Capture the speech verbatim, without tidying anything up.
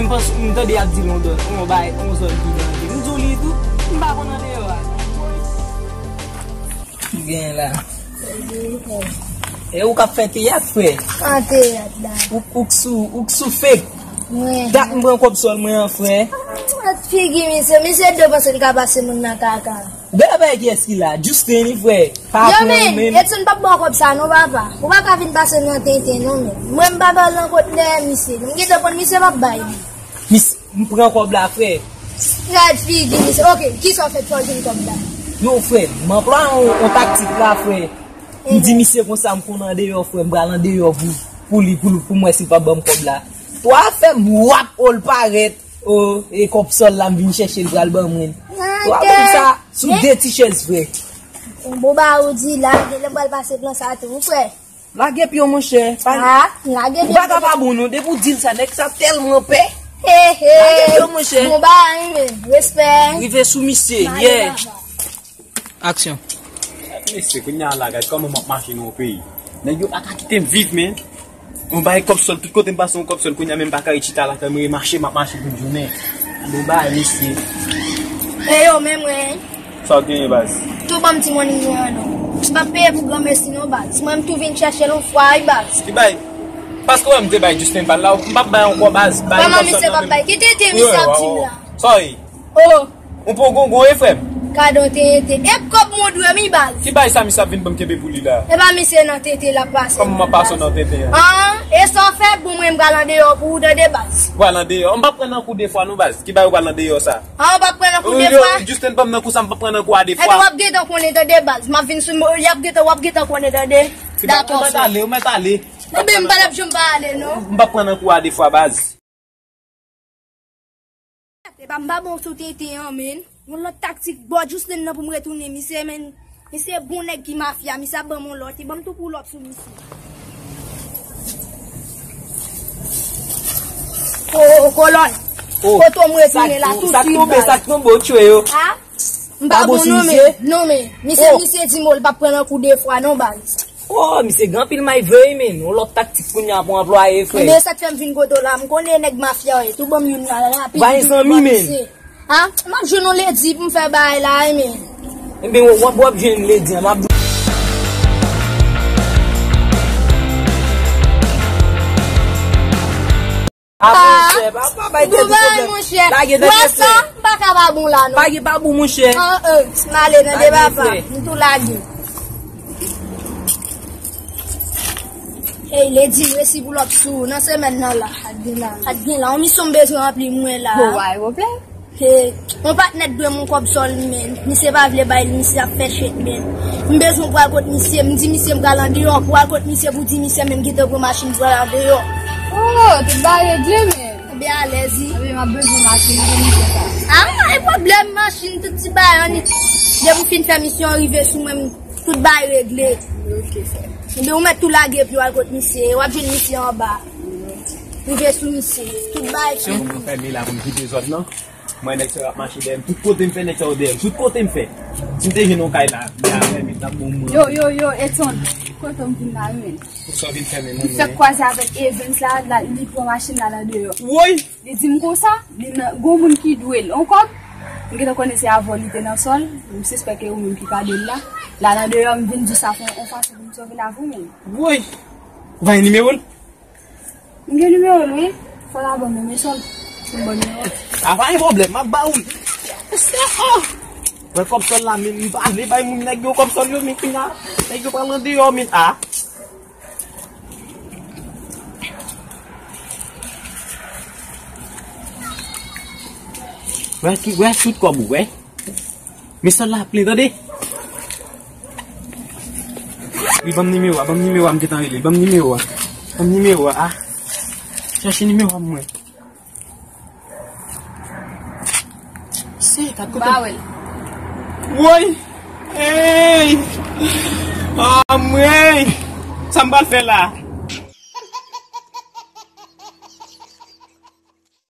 M panse, m tande y ap di l yon dòt, yon bay, yon zòn ki danje. M di w li tou, m pa konn andeyò a. Ki gen la? E ou k ap fè teyat, frè? An teyat la. Ou, ou k sou, ou k sou fake. Mwen. Dat m pran kòb sòl mwen an, frè. Gad figi misye, misye de panse l ka pase moun nan kaka. Gade bagay kiyès ki la, Justin wi, frè. Pa pran men, men. Edson p ap ba w kòb sa non, papa. Ou pa ka vin pase nan tenten non, men. Mwen m pa ba l nan kot dèyè misye. M gentan konn misye p ap bay li. Mis, m pran kòb la, frè. Gad figi misye. Oke, kisa w fè pou w jwenn kòb la? Yo, frè, m anplwaye yon, yon taktik la, frè. M di misye konsa m konn andeyò, frè, m pral andeyò pou, pou li, pou, pou m wè si l p ap ban m kòb la. Twa fè m wap, o, l parèt. O, e kòb sòl la m vin chèche l pral ban mwen. Twa konn sa, sou de ti chèz, frè. Bon, ba ou di la, genlè m pral pase plan sa tou, wi, frè. Lage pye w, monchè. Pa, ah, lage pye w. Ou pa ka pa bon non. Depi w di l sa, nèg sa tèlman pè. He, he. Lage pye w, monchè. Bon bagay, men. Respè. Rive sou misye. Yeah. Aksyon. Mesye, kounye a la, gad kòman m ap mache nan yon peyi. Nèg yo pa ka kite m viv, men. Yon bagay kòb sòl, tout kote m pase yon kòb sòl, kounye a menm m pa ka ret chita lakay mwen, mache, m ap mache tout jounen. Bon bagay, mesye. E yo menm, wi. Sa w genyen, baz? Tou ban m ti money mwen an non. M p ap peye pou granmesi non, baz. Mwen m tou vin chèche l yon fwa wi, baz. Ki bay? Paske w wè m te bay Justin pa l la, m p ap bay ankò, baz. Bay kòb sòl nan men m. Kòman misye p ap bay? Ki tenten misye ap di m la? Sa w ye? Oh. Ou poko gon e frè m? Gadon tenten. E kòb mwen dwe mi, baz. Ki bay sa misye ap vin ban m kenbe pou li la? E pa misye nan tenten l ap pase. Kòman m ap pase nan tenten an? Ah, e sa w fè, bon mwen m pral andeyò pou ou tande, baz. Pral andeyò? M p ap pran nan kou de fwa non, baz. Ki bay ou pral andeyò sa? Ah, ou p ap pran nan kou de fwa? Justin ban m nan kou sa, m p ap pran nan kou a de fwa. Epi w ap gentan konnen tande, baz. M ap vin sou, y ap gentan, w ap gentan konnen tande. Dakò, frè. Ou mèt ale, ou mèt ale. Ebyen, m pa t ap janm pa ale, non. M p ap pran nan kou a de fwa, baz. E pa m pa bon sou tenten an, men. Yon lòt taktik, bò Justin nan pou m retounen, misye, men. Misye bon nèg ki mafya, misye ap ban m yon lòt, e ban m tou pull up sou misye. O, o, kolòn. O, kote w m retounen la, tou swit, baz. Sa k tonbe, sa k tonbe, ou tchwe yo. A? M pa bon non, men. Non, men. Misye, misye di m, o, l p ap pran nan kou de fwa, non, baz. Oh, misye gen anpil may vre wi, men. Yon lòt taktik kounye a pou anplwaye, frè. Ebyen, sa k fè m vin kote w la, m konnen nèg mafya w ye. Tou ban m youn la, rapid. Bay zanmi, men. Ha? M ap jwenn yon ledi pou m fè bagay la, wi, men. Ebyen, w ap, w ap jwenn ledi an, m ap. Ah, monchè, pa, pa bay tèt ou pwoblèm. Lage tèt ou, frè. M pa ka pa bon la, non. Pa gen pa bon, monchè. Ah, euh, m ale nan de papa. M tou lage. Ey, ledi, resi pull up sou ou nan semèn nan la. At gen la. At gen la. Yon misyon m bezwen ranpli mwen la. Bon, pa gen pwoblèm. He, yon patnè t dwe m yon kòb sòl, men. Misye pa vle bay li, misye ap fè chet, men. M bezwen pral kot misye, m di misye m pral andeyò, pral kot misye pou di misye, men m gentan pran machin pral andeyò. Oh, tout bagay regle, men. Ebyen, alèz wi. Ebyen, m ap bezwen machin pou misye sa. Ah, pa gen pwoblèm, machin, tout ti bagay, annik. Depi w fin fè misyon, rive sou mwen, tout bagay regle. Ok, frè. Ebyen, ou mèt tou lage pye w al kot misye, w ap jwenn misye anba. Rive sou misye, tout bagay fini. Fèmen la pou m kite zòn nan. Mwen, nèg sa yo ap mache dèyè m. Tout kote m fè, nèg sa yo dèyè m. Tout kote m fè. Si m te jwenn yon kay la, m ta fèmen, t ap bon mwen. Yo, yo, yo, Edson. Kote m vin la, wi, men. Poukisa w vin fèmen, non? Li fèk kwaze avèk Evens la, la, li pran machin la nan deyò. Woy! Li di m konsa, li nan, gon moun ki dwe l yon kòb. M gentan konnen se avè w li te nan sòl. M sispèk e ou menm ki pa dwe l la. La nan deyò, m vin di sa fè yon fason pou m sove lavi w, men. Woy! Ou pa gen nimewo l? M gen nimewo l, wi. Fò l a ban m, men sòl. Pou m ban nimewo. A, pa gen pwoblèm, m ap ba ou l. Wè kòb sòl la, men m pa vle bay moun nèg yo kòb sòl yo, men kounye a, nèg yo pral andeyò, men a. Wè ki, wè tout kòb ou, wè. Men sòl la plen, tande. Li ban m nimewo a, ban m nimewo a, m gentan rele. Ban m nimewo a. Ban m nimewo a, a. Chèche nimewo a pou mwen. Se, kat kote. Ba wè l. Woy! Ey! Anmwey! Sa m pral fè la?